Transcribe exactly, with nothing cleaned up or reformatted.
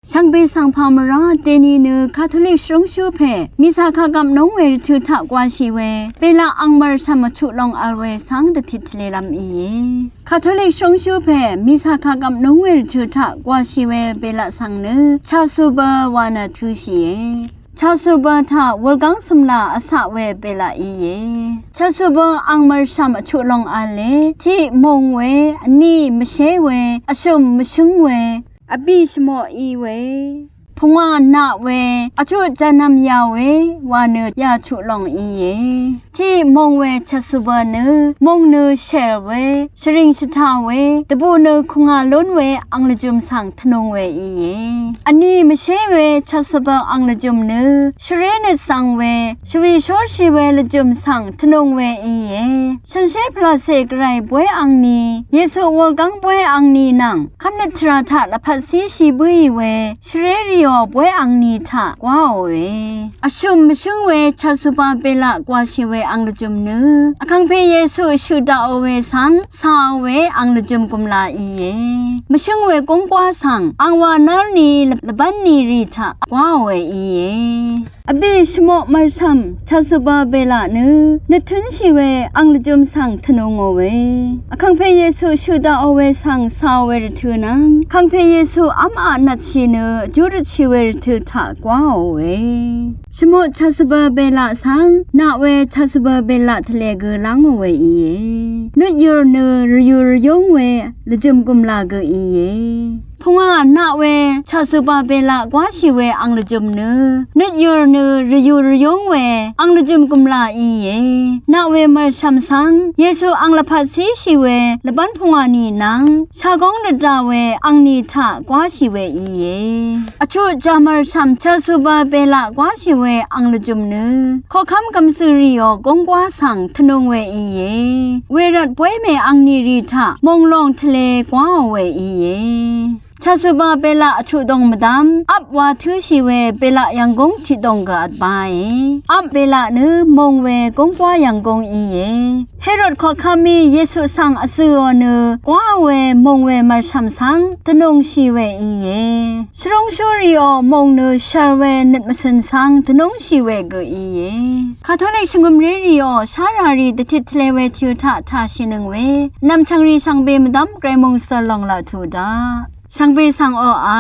Shvngbe svng pà mvrá deni nø Katolik shvrúngshú pè mìsà kagvp núng we rvtø̄ taq gwáshì we belaq angmvr shv̀m vchuq long vl we svng dvtit tvlelv́m íe. Katolik shvrúngshú pè mìsà kagvp núng we rvtø̄ taq gwáshì we belaq svng nø Chasuba wa nø tø̄shìe. Chasuba taq wulgáng cø̀mlà vcaq we belaq íe. Chasuba angmvr shv̀m vchuq long v̄le tiq mung we, vní mvshé we, vshø̀m mvshǿng we, vbì shvmoq í we, pungwà naq we, vchuq jánv́m yà we wa nø yà chuq long íe. Tiq mung we Chasuba nø mung nø shèl we, shvring shvtà we, dvbù nø kùngà lún we ang lvjø̀m svng tvnung we íe. Vní mvshé we Chasuba ang lvjø̀m nø shvré nøt svng we, shvwì shórshì we lvjø̀m svng tvnung we íe. Shànshér pvlàcè gvray bóy angni, Yesu wulgáng bóy angni nvng kv́mnøt tvrà taq lvpat císhì bǿì we shvré rìò bóy angni taq gwáòe. Vshø̀m mvshǿng we Chasuba belaq gwáshì we ang lvjø̀m nø Vkàngpè Yesu shøq daqò we svng càò we ang lvjø̀m gùmlà íe. Mvshǿng we gúnggwá svng angwa nárni lvbán nìrì taq gwáòe íe. Vbì shvmoq mv̀rshv̀m Chasuba belaq nø nøttǿnshì we ang lvjø̀m svng tvnungò we, Vkàngpè Yesu shøq daqò we svng càò we rvtø̄ nvng Vkàngpè Yesu v́m aq nvtshì nø vjú røtshì we rvtø̄ taq gwáòe. Shvmoq Chasuba belaq svng naq we Chasuba belaq tvlē gø lángò we íe. Nøtyur nø rvyù rvyúng we lvjø̀m gùmlà gø íe. Pungwà naq we Chasuba belaq gwáshì we ang lvjø̀m nø nøtyur nø rvyù rvyúng we ang lvjø̀m gùmlà íe. Naq we mv̀rshv̀m svng Yesu ang lvpat císhì we lvbán pungwà nì nvng shagóng lvdà we angni taq gwáshì we íe. Vchuq jàmv̀rshv̀m Chasuba belaq gwáshì we ang lvjø̀m nø koqkv́m gv̀msø̀ rìò gúngggwá svng tvnung we íe. Wervt bóy mè angnìrì taq mònglòng tvlē gwáò we íe. Chasuba belaq vchuq dòng mvdv́m vp wa tǿshì we belaq yv̀nggúng tiqdòng gø vtbae. Vp belaq nø mung we gúngggwá yv̀nggúng íe. Herod koqkv́mí Yesu svng vzø̀ò nø gwáò we mung we mv̀rshv̀m svng dvnungshì we íe. Shvrúngshú rìò mung nø shv̀l we nøt mvcø̀n svng dvnungshì we gø íe. Katolik shvngø̀mré rìò sháràrì dvtit tvlē we tìø̄ taq tàshìnøng we nv̀mchv̀ngrì shvngbe mvdv́m gvray mòngsøl lòng laq tuq daq. Shvngbe svng oqà